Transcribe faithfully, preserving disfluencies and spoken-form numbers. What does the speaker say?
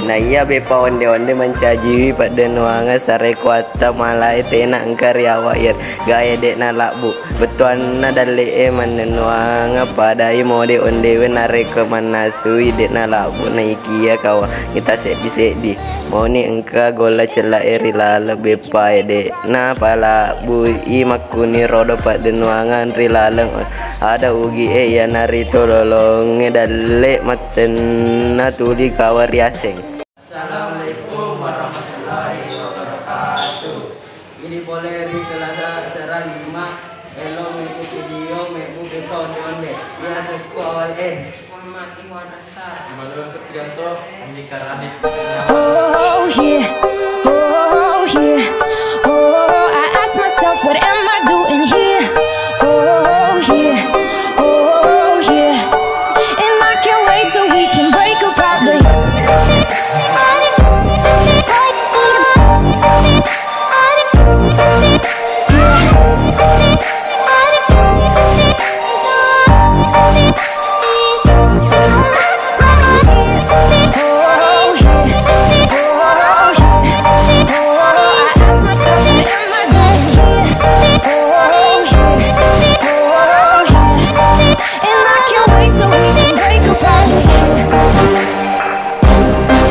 Naiya beppa onde-onde mancajiwi paddennuangeng sarekkuatta malae tena engka ri awak iya gae de'na labbu. Bettuanna dalle'e mannennuangeng padai mode ondewe narekko mannasui de'na labbu naikia kawa ita seddi-seddi. Mauni engka golla cella'e ri laleng beppae de'na palabbui makkuni rodo paddennuangeng ri laleng ada ugi'e iyanaritu lolongnge dalle mattenna tuli kawa riaseng. Assalamualaikum warahmatullahi wabarakatuh. Ini pole ri kelasa serang lima, elo mebbu video, mebbu beppa onde-onde. Iya sekku awal e. Muhammad Iwan Asar. Immanuel Suprianto, Andika Radit. Oh yeah.